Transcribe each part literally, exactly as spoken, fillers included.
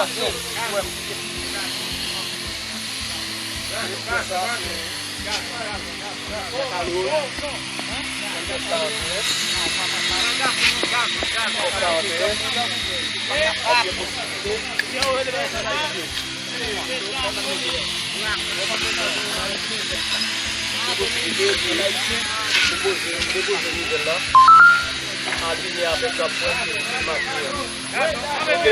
Aksyon. Wè. Sa, se makalo. Sa, se makalo. Depoze, depoze nouvèl la. Alinye avèk sa pwen ke maten an. Ok?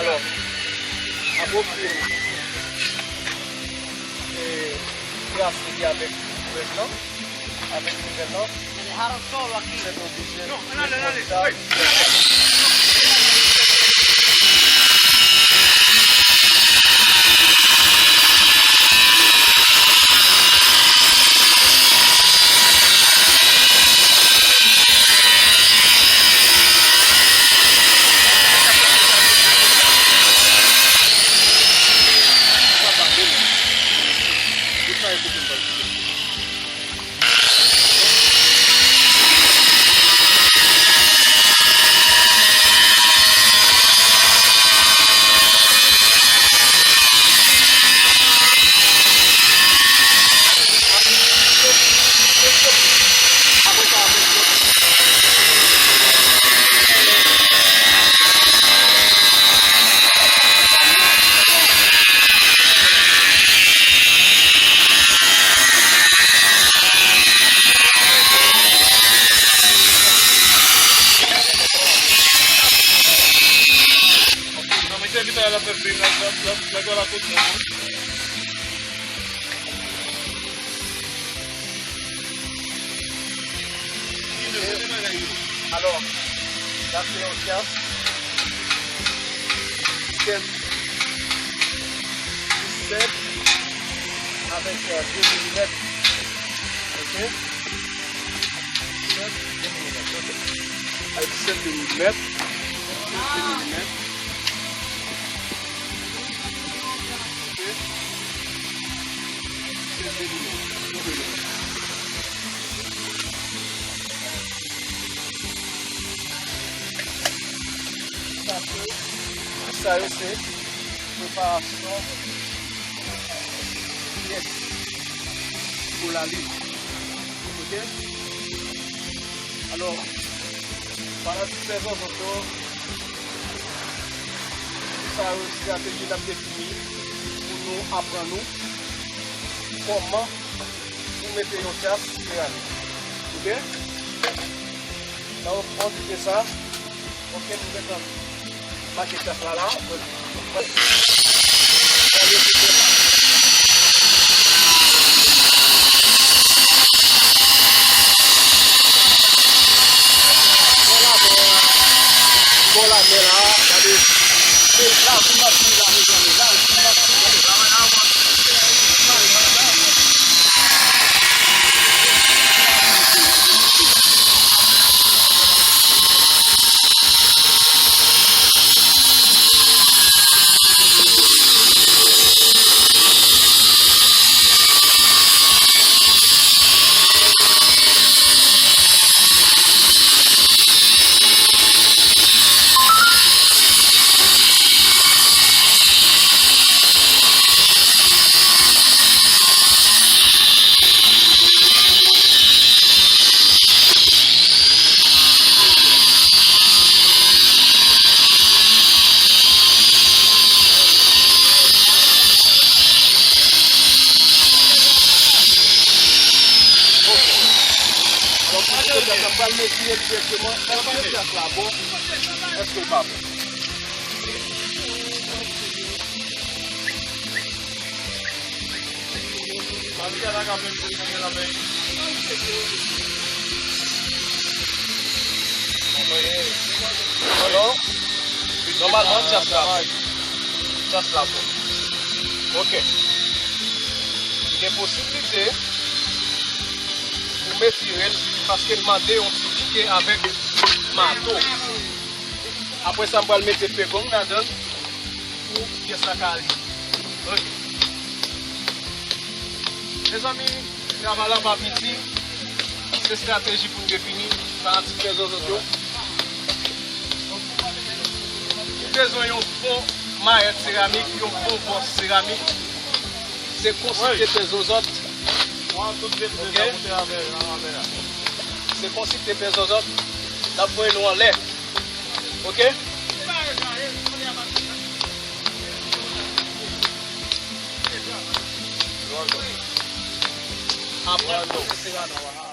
Alò, apwopriye nou. E, e asire avèk nouvèl lan. Avèk nouvèl lan. Mwen oblije. Nan men se vit la fè fim la, la, la, la, la, la, la, Alò, sa se yon tyas. Disèt, disèt avèk, euh, de milimèt. Ok? Disèt, de milimèt. Ok. Ay, disèt de milimèt. Disèt de milimèt. Ok. Sa se, sa yo se preparasyon pyès pou lalit. Ok? Alò, fanatik Fè Zòzòt yo, sa yo estrateji n ap defini pou nou aprann nou kòman pou mete yon tyas e ale. Ok? Nan yon, yon lide sa, ok, nou gentan mache tyas la la. Bò lamè a, bò lamè la, gade. Se la pou n ap viv la, mezanmi. La, pou n ap viv la. Alò, pou nou sa pral mezire direkteman, èske tyas la bon, èske l pa bon. Alò, nòmalman, tyas la bon. Tyas la bon. Ok. Gen posiblite pou mezire l, paske l mande yon ti pike avèk mato. Apre sa, m pral mete pegong ladan l pou pyès la ka ale. Ok. Mezanmi, travay la pa piti. Se estrateji pou n defini fanatik Fè Zòzòt yo. Bezwen yon bon mayèt seramik, yon bon bòs seramik. Se konsi te pè zozòt. Ok? Se konsi te pè zozòt. L ap voye nou anlè. Ok? Apre, se la nou a.